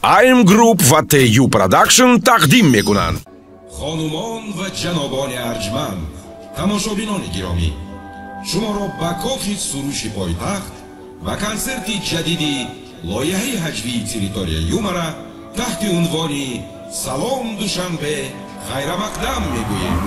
I'm Group ва TU Production тақдим мекунанд. Хонумон ва ҷанобони арҷманд, тамошобинони гиромӣ, шуморо ба Кохи Суруши пойтахт ва консерти ҷадиди лоиҳаи ҳаҷвии «Территория юмора» таҳти унвони «Салом Душанбе» хайрамақдам мегӯем.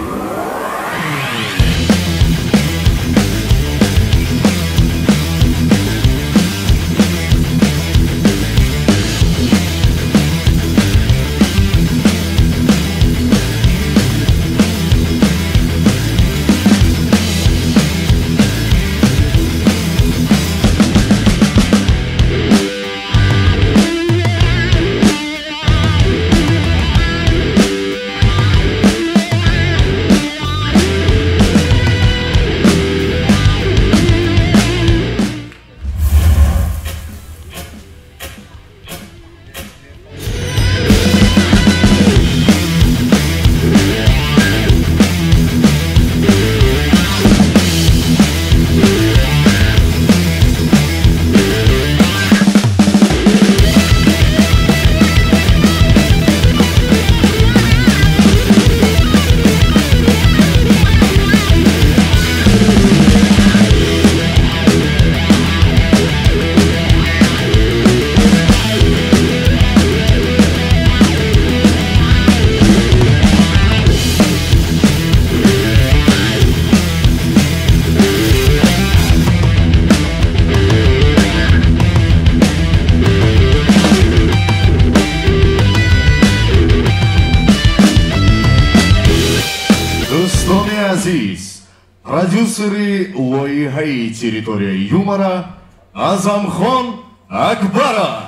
Продюсери лоиҳаи «Территория юмора» Азамхон Акбаров.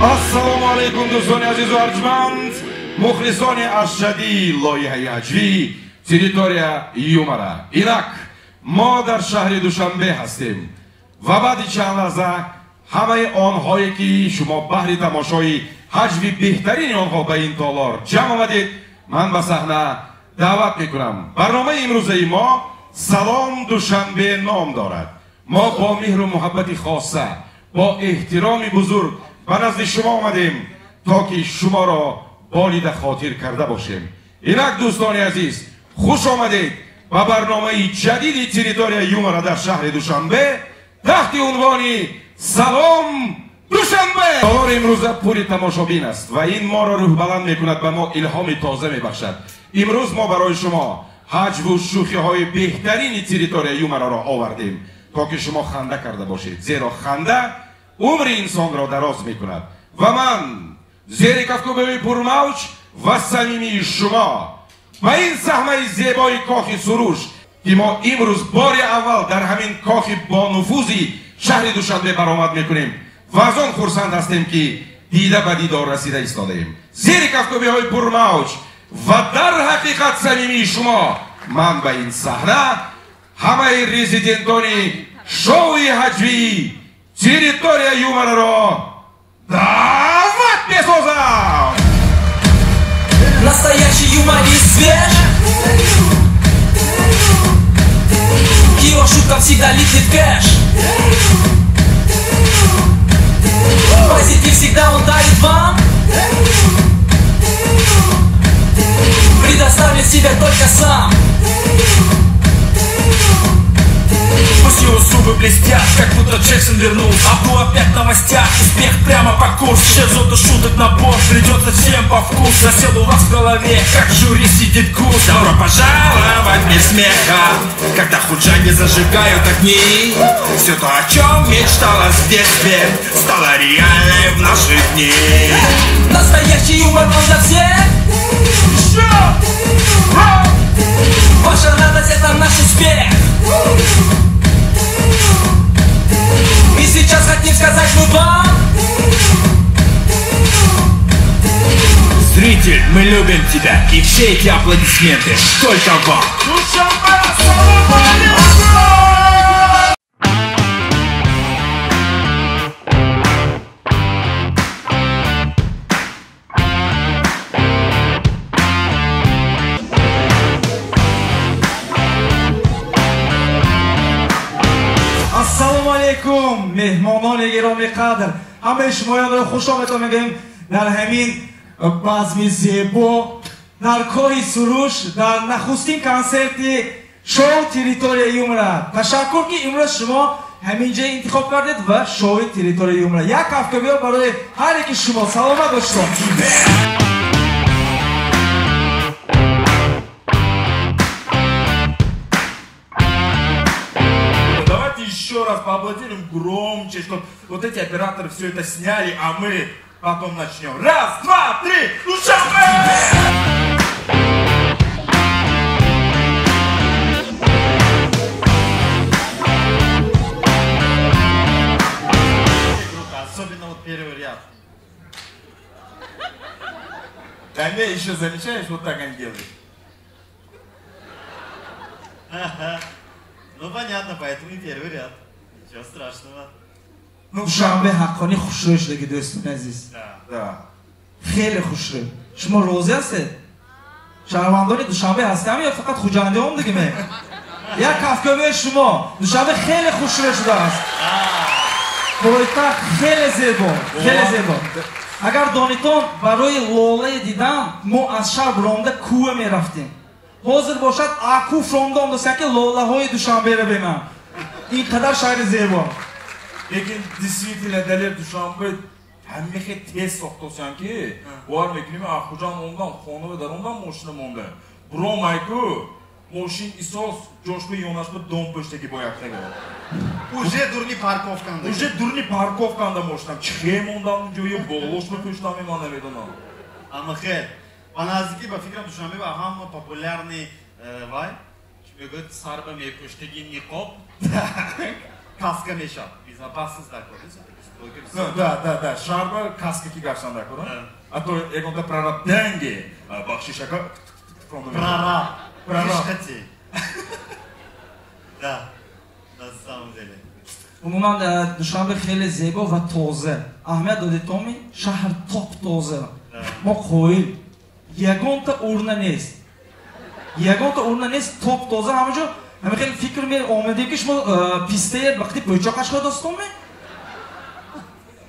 Ассалому алайкум, дӯстони азизу арҷманд, мухлисони ашадии лоиҳаи ҳаҷвӣ «Территория юмора». Инак мо дар шаҳри Душанбе ҳастем ва баъди чанд лаҳза ҳамаи онҳое ки шумо баҳри тамошои ҳаҷви беҳтарини онҳо ба ин толор ҷамъ омадед, ман ба саҳна даъват мекунам. Барномаи имрӯзаи мо «Салом Душанбе» ном дорад. Мо бо меҳру муҳаббати хоса, бо эҳтироми бузург ба назди шумо омадем, то ки шуморо болида хотир карда бошем. Инак дӯстони азиз, хуш омадед ба барномаи ҷадиди «Территория юмора» дар шаҳри Душанбе таҳти унвони «Салом Душанбе». Толори имрӯза пури тамошобин аст ва ин моро рӯҳбаланд мекунад, ба мо илҳоми тоза мебахшад. Имрӯз мо барои шумо ҳаҷву шӯхиҳои беҳтарини «Территория юмора»ро овардем, то ки шумо ханда карда бошед, зеро ханда умри инсонро дароз мекунад. Ва ман зери кафкӯбии пурмавҷ ва самимии шумо ба ин саҳнаи зебои Кохи Суруш, ки мо имрӯз бори аввал дар ҳамин кохи бонуфузи шаҳри Душанбе баромад мекунем ва аз он хурсанд ҳастем, ки дида ба дидор расида истодаем. Зери кафкӯбиҳои пурмавҷ ва дар ҳақиқат самимии шумо ман ба ин саҳна ҳамаи резидентони шоуи ҳаҷвии «Территория юмора»ро даъват месозам. Настоящий юморист свеж, к его шуткам всегда летит кэш. Позитив всегда он дарит вам, предоставит себя только сам. Пусть его зубы блестят, как будто Джексон вернулся. Абду опять в новостях, успех прямо по курсу. Шерзода шуток набор, придется всем по вкусу. Засел у вас в голове, как в жюри сидит гусь. Добро пожаловать в мир смеха, когда худжанги зажигают огни. Все то, о чем мечталось в детстве, стало реальной в наши дни. Настоящий юмор он для всех. Ваша радость — это наш успех. И сейчас хотим сказать мы вам: зритель, мы любим тебя, и все эти аплодисменты только вам. Алейкум, меҳмонони гиромӣ қадр, ҳамаи шумоёнро хуш омадтон мегӯем дар ҳамин базми зебо, дар кӯҳи Суруш, дар нахустин консерти шоу «Территория юмора». Ташаккур, ки имрӯз шумо ҳамин ҷо интихоб кардед ва шоуи «Территория юмора». Як кафкӯбиё барои ҳар яки шумо. Саломат бошед. Еще раз поаплодируем громче, чтобы вот эти операторы все это сняли, а мы потом начнем. Раз, два, три, Душанбе! Круто, особенно вот первый ряд. Да не, еще замечаешь, вот так они делают. Ага. Ну понятно, поэтому и первый ряд. Ничего страшного. Душанбе ҳаққонӣ хушрӯй шудаги, дӯстони азиз. Хеле хушрӯй. Шумо розӣ ҳастед? Шаҳрвандони Душанбе ҳастам ё фақат хуҷандӣ омдагӣ ме? Як кафкӯбии шумо. Душанбе хеле хушрӯй шудааст. Пойтахт хеле зебо, хеле зебо. Агар донитон, барои лолае дидан мо аз шаҳр буромда кӯҳа мерафтем. Ҳозир бошад, аку фронда омдастам, ки лолаҳои Душанберо бинам. Ин қадар шаҳри зебо. Лекин действительно далер Душанбе ҳамихе тез сохтосян, ки бовар мекунем, Хуҷанд омдам, хонава даромдам, мошина монда. Буром айку, мошин исос ҷошба ёнашба дом пӯштаги бояктаги. Уже дурни парковканда. Уже дурни парковканда мошинам. Чихе мондам ҷои болошба пӯштам, ман намедонам. Амахе. Ба наздикӣ, ба фикрам, Душанбе ба ҳама популярный вай, чӣ мегӯяд, сарба мепӯштаги ниқоб, каска мешавад. Безопасность дакор. Да, шарба каска ки гаштан дакор. А то ягонта прораб деньги бахшишака. Прораб. Прораб. Да, на самом деле. Умуман Душанбе хеле зебо ва тоза. Аҳамият додед, шаҳр топ тоза. Мо қоил. Ягонта урна нест. Ягонта урна нест, топ тоза ҳама ҷо. Ҳама хеле фикр меомадем, ки шумо пистае вақти пӯчоқ ашхо достон ме?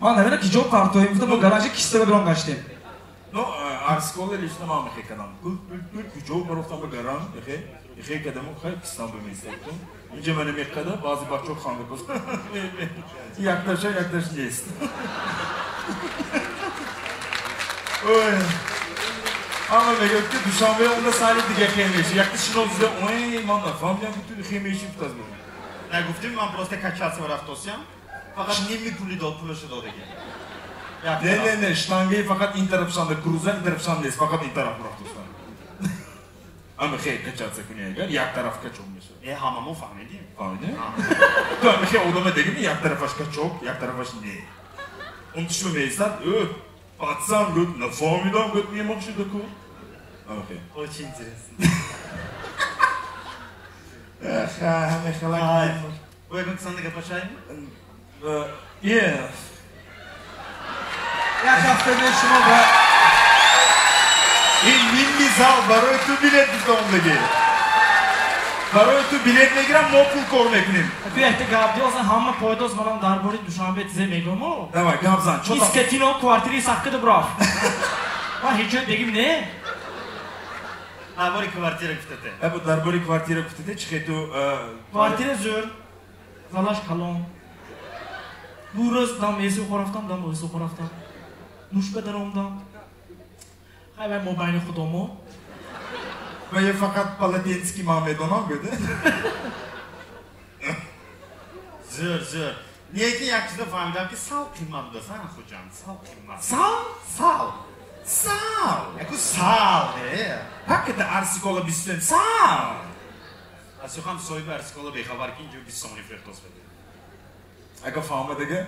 Ман намедонам ки ҷо партоем, гуфтам, мо гаражи кистава бирон гаштем. Ну, арскола лично ман мехе кадам. Куҷо барофтам ба гараж, мехе кадаму хай кистам биместам. Инҷа мана мекада, баъзе бачаҳо ханда кунанд. Якташа, якташ нест. Ой. Ама мегӯяд, ки Душанбе онда сари дига хемеши. Якта шинос зида, ой, ман нафаҳмидам, ки ту хемеши гуфтаз бо. На гуфтим, ман просто качаться рафтосям. Фақат ними пули дод, пулашо додаги. Не, не, не, штангаи фақат ин тараф шанда, круза ин тараф шанда нест, фақат ин тараф рафтостан. Ама хе качаться куни агар, як тараф качок мешавад. Э, ҳама мо фаҳмидим. Фаҳмидим? Ту ама хе одама дегими, як тарафаш качок, як тарафаш не. Он тушма меистад, пацан, гуфт, нафаҳмидам, гуфт, мемахшида ку. Очень интересно. Вы как Александр Гапашай? Yes. Як ҳафта шумо ба Ин ними зал барои ту билет гуфтаомдаги. Барои ту билет мегирам, мо пул кор мекунем. Ту якта гап диёзан, ҳама пойдоз манам дар бораи Душанбе тизе мегӯму. Давай, гап зан. Искатино квартири сахкида бурав. Ман ҳеҷ ҷой дегим не. Дар бораи квартира гуфтате. Дар бораи квартира гуфтате, чӣ хе ту Квартира зӯр. Залаш калон. Ду рӯз дам эси хорафтам, дам оси хорафтам. Нуш бадаромдам. Хай вай мобайни худомо. Ва я фақат полотенски ман медонам, гӯда. Зӯр, зӯр. Неки як чиза фаҳмидам, ки сал қимат будааст, а, Хуҷанд, сал қимат. Сал? Сал. Сал. Яку сал, э. Как это Арсикола 20 сом? Сал! Асихан соҳиби Арсикола бехабар, ки инҷо 20 сомонӣ фиртос беда. Ака фаҳмадага?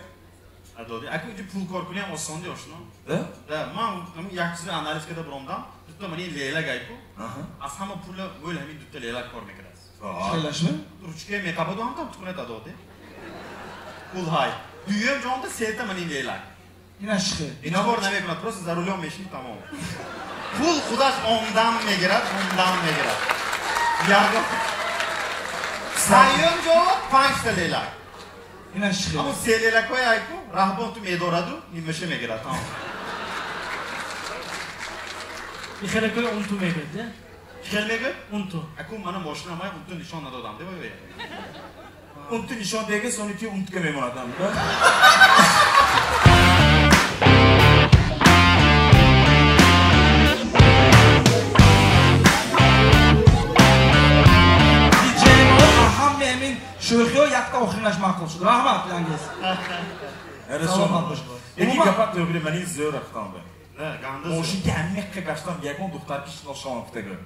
Адоди. Аку инҷо пул кор кунӣ ҳам осонди, ошно. Да? Да, ман як чиза анализ карда биромдам. Дута мани лейлак айку. Аз ҳама пула мӯл ҳамин дута лейлак кор мекардааст. Хелашми? Ручкая меқабаду ҳам там тукунад адоди. Пул ҳай. Дуюм ҷонда сета мани лейлак. Ина шихе. Ина бор намекунад, просто за рулем мешини, тамом. Пул худаш омдан мегирад, ондан мегирад. Ягон. Саюм ҷо панҷта лейлак. Ина шихе. Аммо се лейлакҳои айку раҳбон ту медораду нимаша мегирад, тамом. Ихелакҳои унту мегӯяд, да? Хел мегӯяд? Унту. Аку мана мошина май унту нишон надодам, де вай. Унту нишон дега, сони ки унтка мемонадам, да? Шӯхиҳо якта охиринаш маъқул шуд. Раҳмат, Янgiz. Саломат бош. Яки гапат тӯғри, мани зӯр рафтам бе. Ганда Мошинки ҳамиққа гаштам, ягон духтар ки шиносшавам гуфтага.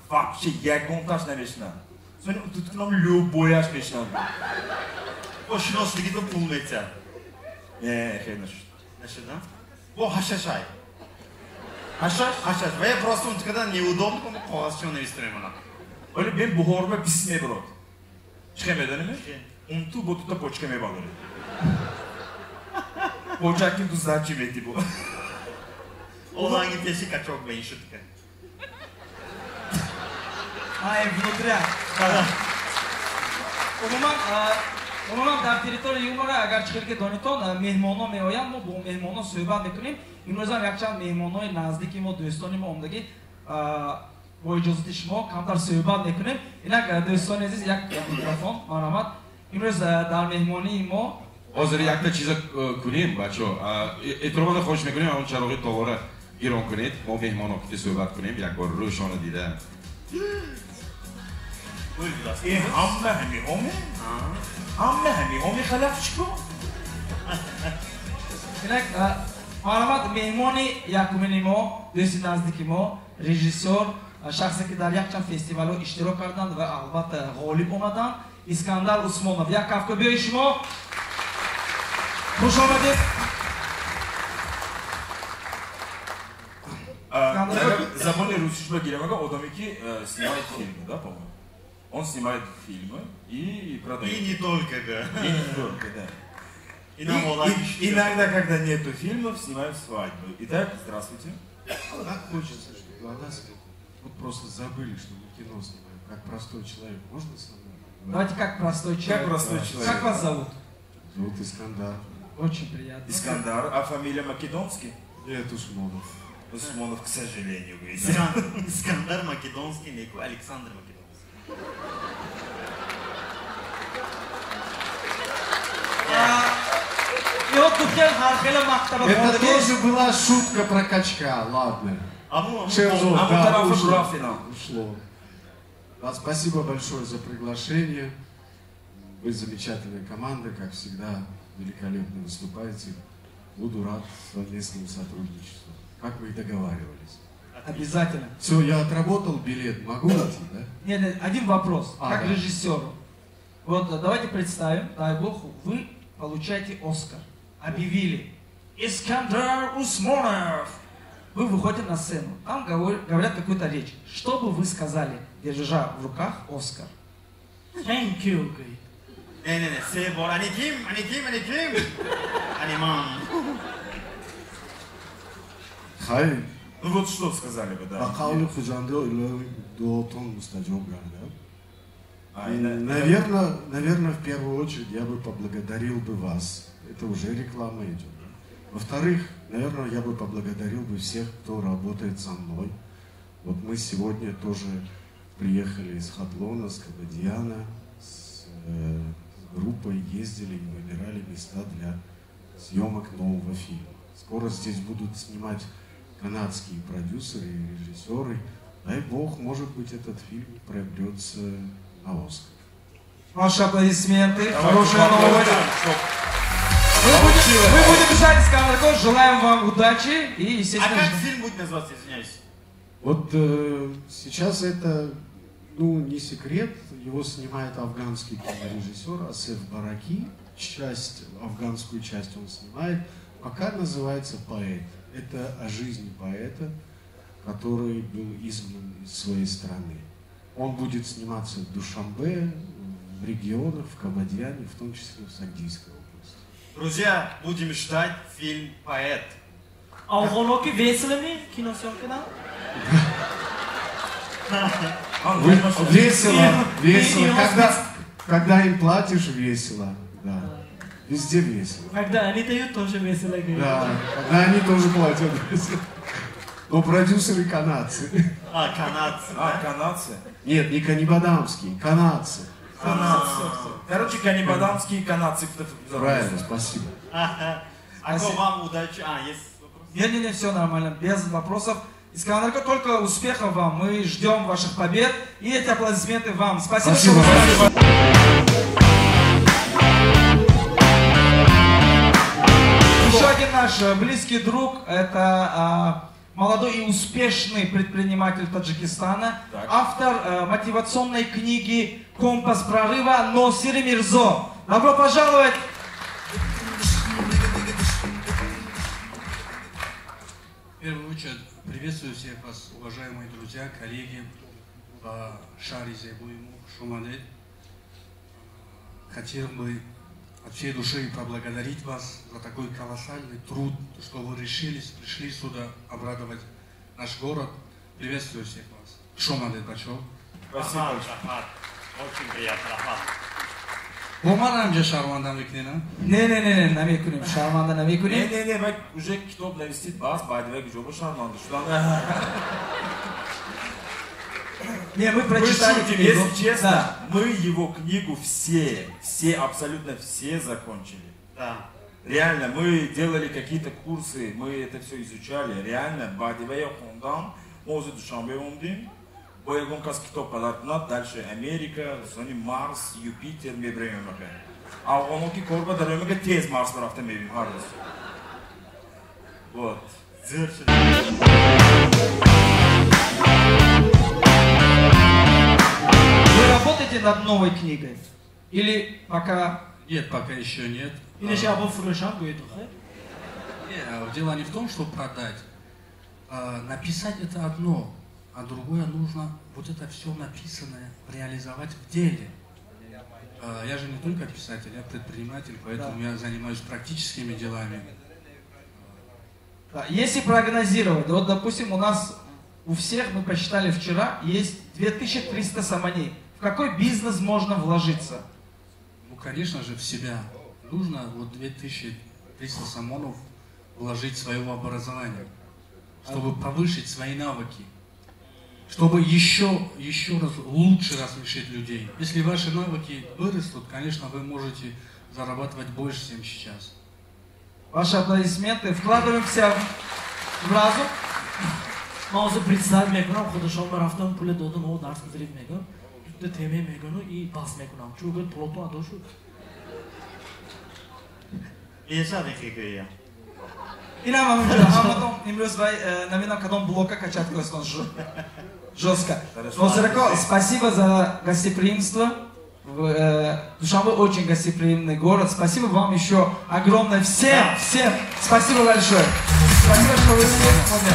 Вообще ягонташ намешинам. Сони туткунам любояш мешинам. Бо шинослигито пул метиҳад. Не, хел нашуд. Нашуд, а? Бо ҳашашай. Ҳашаш? Ҳашаш. Ва я просто унтукада неудобно, кому коғазчиро нависта мемонад. Вале бен Бухорба бис мебурод. Чӣ хел медонӣ? Унту бо дута почка мебалоред. Почаки ду зачи мети бо. Оланги пеши качок ба ин шутка. Ай, внутря. Умуман, дар территорияи юмора, агар чӣ хел ки донитон, меҳмонҳо меоянд, мо бо меҳмонҳо суҳбат мекунем. Имрӯзам якчанд меҳмонҳои наздики мо, дӯстони мо омдагӣ, бо иҷозати шумо камтар суҳбат мекунем. Инак, дӯстони азиз, як микрофон, марҳамат. Имрӯз дар меҳмонии мо ҳозир якта чиза кунем, бачаҳо. Эҳтиромона хоҳиш мекунем, ҳамон чароғи толора гирон кунед, мо меҳмонҳо ки суҳбат кунем, як бор рӯшона дида. Ҳама ҳамиҳоме? Ҳама ҳамиҳоме халафчико? Инак, марҳамат, меҳмони якумини мо, дӯсти наздики мо, режиссёр, шахсе ки дар якчанд фестивалҳо иштирок карданд ва албатта ғолиб омаданд, Искандар Усмонов. Як кафкӯбиёи шумо. Хуш омадед. Забони русиш ба гирем, ага одаме ки снимает фильмы, да, по-моему? Он снимает фильмы и продает. И не только, да. И не только, да. И нам иногда, когда нету фильмов, снимают свадьбы. Итак, здравствуйте. Так хочется, чтобы глаза светят. Вот просто забыли, что мы кино снимаем. Как простой человек. Можно со мной? Давайте как простой человек. Как простой человек. Как вас зовут? Зовут Искандар. Очень приятно. Искандар. А фамилия Македонский? Нет, Усмонов. Усмонов, к сожалению, говорит. Искандар Македонский, неку Александр Македонский. Это тоже была шутка про качка, ладно. Шерзод, да, ушло. Ушло. Да, спасибо большое за приглашение. Вы замечательная команда, как всегда, великолепно выступаете. Буду рад совместному сотрудничеству, как мы и договаривались. Обязательно. Все, я отработал билет, могу идти, да? Нет, нет, один вопрос, как да. Режиссеру. Вот давайте представим, дай бог, вы получаете Оскар. Объявили. Искандар Усмонов! Вы выходите на сцену, там говорят какую-то речь. Что бы вы сказали, держа в руках Оскар? Thank you, говорит. Не-не-не, се бор, ани ким, ани ким, ани ким? Ани ман. Хай. Ну вот что сказали бы, да. Ба қавли хуҷандиҳо илоҳи дуотон мустаҷоб гардад. Наверное, в первую очередь я бы поблагодарил бы вас. Это уже реклама идет. Да? Во-вторых, наверное, я бы поблагодарил бы всех, кто работает со мной. Вот мы сегодня тоже приехали из Хатлона, с Кабадьяна, с группой ездили и выбирали места для съемок нового фильма. Скоро здесь будут снимать канадские продюсеры и режиссеры. Дай бог, может быть, этот фильм пробьется на Оскар. Ваши аплодисменты. Хорошая новость. Мы будем ждать, Искандар, желаем вам удачи и, естественно... А как фильм будет называться, извиняюсь? Вот сейчас это, ну, не секрет, его снимает афганский кинорежиссер Асеф Бараки. Часть, афганскую часть он снимает. Пока называется «Поэт». Это о жизни поэта, который был изгнан из своей страны. Он будет сниматься в Душанбе, в регионах, в Кабадьяне, в том числе в Сагдийской области. Друзья, будем ждать фильм «Поэт». А уголки веселыми киносъемки, да? Весело, весело. Когда им платишь, весело. Да. Везде весело. Когда они дают, тоже весело. Да, когда они тоже платят весело. Но продюсеры канадцы. А, канадцы. А, канадцы? Нет, не канибадамские, канадцы. Канадцы. Короче, канибадамские канадцы. Правильно, спасибо. А вам удачи. А, есть вопросы? Не-не-не, все нормально, без вопросов. Искандар, только успехов вам. Мы ждем ваших побед. И эти аплодисменты вам. Спасибо, что вы с нами. Еще один наш близкий друг, это молодой и успешный предприниматель Таджикистана, так, автор мотивационной книги «Компас прорыва» Носир Мирзо. Добро пожаловать! В первую очередь приветствую всех вас, уважаемые друзья, коллеги по шаҳри зебои мо хуш омадед. Хотел бы от всей души поблагодарить вас за такой колоссальный труд, что вы решились, пришли сюда обрадовать наш город. Приветствую всех вас. Хуш омадед, бачо. Спасибо, Рахмат. Очень приятно, Рахмат. Бо ман ҳамҷа шарманда мекунем? Не, не, не, намекунем, шарманда намекунем. Не, не, не, уже китоб навистид, бас, баъди вай куҷо бо шарманда шудан. Не, мы прочитали книгу. Если честно, да, мы его книгу все, абсолютно все закончили. Да. Реально, мы делали какие-то курсы, мы это все изучали. Реально, баъди вай хондан, мо ози Душанбе омдем, бо ягон кас китоб падар кунад, дальше Америка, сони Марс, Юпитер мебарем махе. Афғоно ки кор ба дароем мега тез Марс рафта мебинем ҳар рӯз. Вот. Вы работаете над новой книгой? Или пока... Нет, пока еще нет. Или же або фурӯшам гӯед, Нет, дело не в том, что продать. Написать это одно, а другое нужно вот это все написанное реализовать в деле. Я же не только писатель, я предприниматель, поэтому я занимаюсь практическими делами. Да, если прогнозировать, вот, допустим, у нас у всех, мы посчитали вчера, есть 2300 сомоней. В какой бизнес можно вложиться? Ну, конечно же, в себя. Нужно вот 2300 сомонов вложить в свое образование, чтобы повысить свои навыки, чтобы еще раз лучше рассмешить людей. Если ваши навыки вырастут, конечно, вы можете зарабатывать больше, чем сейчас. Ваши аплодисменты. Вкладываемся в разум. Ман ҳозир представь мекунам, худашон рафтам, пули додам, о дарс гузарид мегӯям, дутта теме мегӯяну и бас мекунам. Чун гӯяд пулотон адо шуд. Мешад ин хикоя. Инам ҳаминҷо ҳаматон имрӯз вай намедонам кадом блока качать кӯстон жестко. Носирако, спасибо за гостеприимство. Душанбе очень гостеприимный город. Спасибо вам еще огромное. Всем, всем спасибо большое. Спасибо, что вы с нами.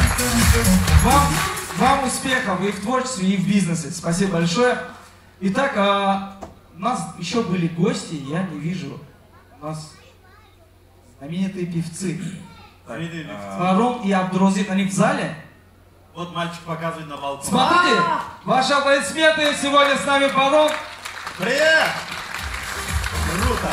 Вам успехов и в творчестве, и в бизнесе. Спасибо большое. Итак, у нас еще были гости, я не вижу. У нас знаменитые певцы. Барон и Абдурозик, они в зале? Вот мальчик показывает на балкон. Смотрите, ваши аплодисменты, сегодня с нами Барон. Привет! Круто!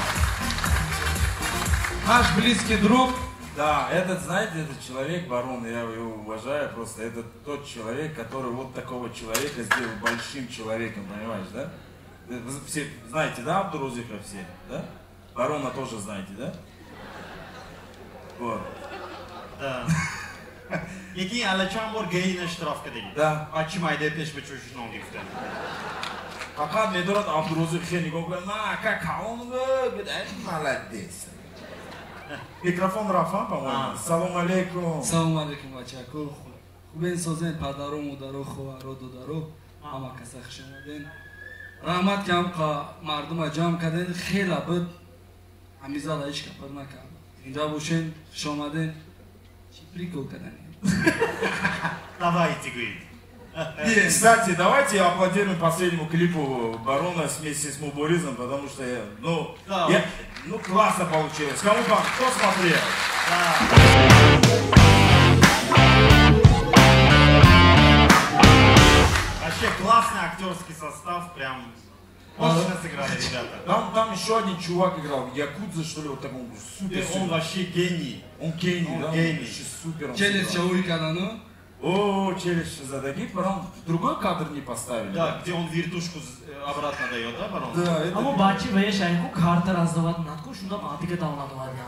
Наш близкий друг. Да, этот, знаете, этот человек, Барон, я его уважаю просто, это тот человек, который вот такого человека сделал большим человеком, понимаешь, да? Вы все знаете, да, Абдурозика все, да? Барона тоже знаете, да? Вот. Да. Лекин ала чанд бор ГАИ на штраф кардагӣ. Да. Бачи майдаи пеш ба чӯшиш нон гирифта. Фақат медорад Абдурозик хел нигоҳ кунад, ма ака калон буд, молодец. Микрофон рафа, по-моему. Салом алейкум. Салом алейкум, бачако. Хубен созен, падаро, модаро, хоҳаро, додаро, ҳама каса хуш омаден. Раҳмат ки ҳамқа мардума ҷамъ карден, хела буд. Ҳамин зала ҳеч капар накард. Зинда бошен, хуш омаден. Чӣ прикол кардани? Давайте, говорит. И, кстати, давайте аплодируем последнему клипу Барона вместе с Муборизом, потому что, ну, да, я, ну, классно получилось. Кому вам, кто смотрел? Да. Вообще классный актерский состав, прям мощно сыграли ребята. Там еще один чувак играл, Якудза, что ли, вот такой, супер. Он вообще гений. Он гений, он да? Гений. Он вообще супер. Челюсть чауика, да, ну? О, челюсть задаги, потом другой кадр не поставили. Да, где он вертушку обратно дает, да, барон? Да, это... Амо бачи вая шайку карта раздавать надку, шунда адига давлат вардан.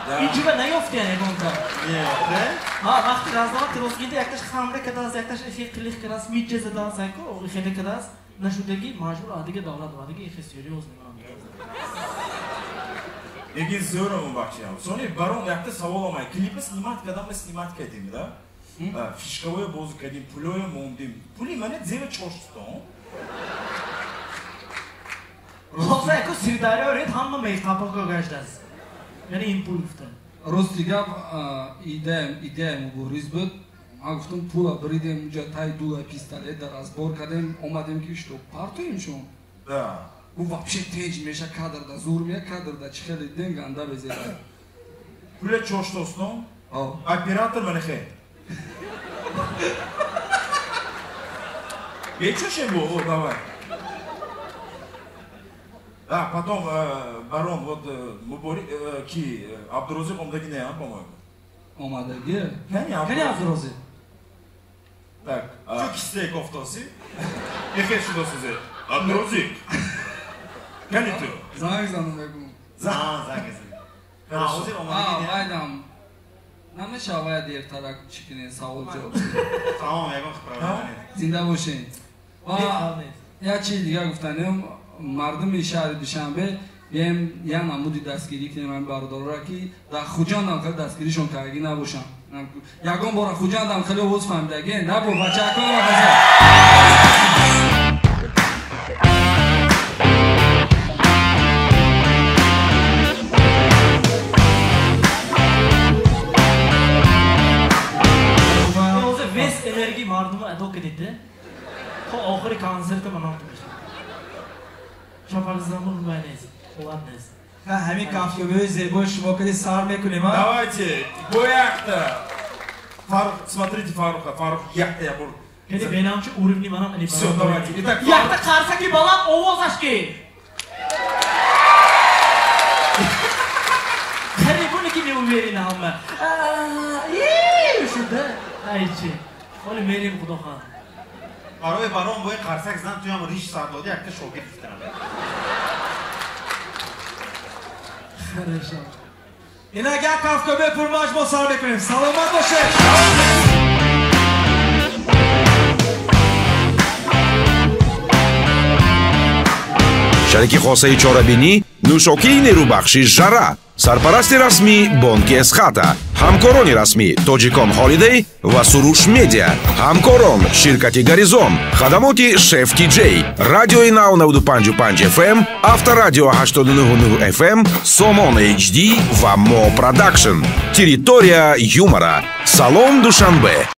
Да. Инҷиба наёфтиян ягонта. Нет, да? Ҳа, вақти раздават тросгинда якташ ханда кадааст, якташ эффект қилих кадааст, миҷа задааст, айку, хеле кадааст. Нашудаги маҷбур адига давлат вардаги, эхе серьёзный ман. Лекин зӯрам бачаям. Сони барон якта савол омад. Клипа снимать, когда мы снимать кардем, да? Фишкавое бозӣ кардем, пулое мондем. Пули мане зева чоштон. Ҳозир яку Сирдарё ред ҳама мейкапҳо гаштааст. Яъне ин пул гуфтам. Рости гап, идея Мубориз буд. Ман гуфтам пула бридем унҷа тай дула пистолет дар разбор кардем, омадем ки что партоем шон. Да. Гу вообще тенҷ меша кадр да зур мея кадр да чӣ хеле дидем ганда безеба. Пуля чоштостон? Оператор мане хе. Бечошем бу, о, давай. Да, потом барон, вот Мубори, ки Абдурозик омадаги не, по-моему. Омадаги? Кани Абдурозик? Так. Чё кисте кофтоси? Эхе шудосизе. Абдурозик. Кани ту? Занг занам ягу. Занг занг. А, озир омадаги не? А, вайдам. Намешавая дертарак чӣ кунем, савол ҷавоб. Тамом, ягон проблема нест. Зинда бошед. Ва як чизи дигар гуфтанем, мардуми шаҳри Душанбе бием як намуди дастгирӣ кунем ҳамин бародарора, ки дар Хуҷандам хеле дастгиришон кардагӣ набошанд. Ягон бора Хуҷандам хеле овоз фаҳмидагӣ набуд, бачаакон ва. Энергия мардума адо кардид, то охири консерта манам мешавад. Шапалзамон вай нест, қувват нест. Ҳамин кафкӯбиҳои зебои шумо кади сар мекунем, а? Давайте, боякта. Фарух, смотрите Фаруха, Фарух якта я буду. Кади бенам чи уровни манам али. Всё, давайте. Итак, якта қарсаки баланд овозаш ки. Қарибуни ки не уверена ҳама. Шуда, айчи. Ҳоли мерем худохан. Барои барон бояд қарсак зан туям риш сар доди, якта шогирд гирифтам. Хорошо. Инак як кафкӯбии пурмаҷ мо сар мекунем. Саломат бошед. Шарики хосаи чорабинӣ нӯшокии нерӯбахши Жара, сарпарасти расмӣ бонки Эсхата, ҳамкорони расмӣ Тоҷикон Холидей ва Суруш Медиа, ҳамкорон ширкати Горизон, хадамоти Шеф Тиҷей, радиои нав 95,5 FM, Авторадио 89,9 FM, Сомон HD ва Мо Продакшн. Территория юмора. Салом, Душанбе.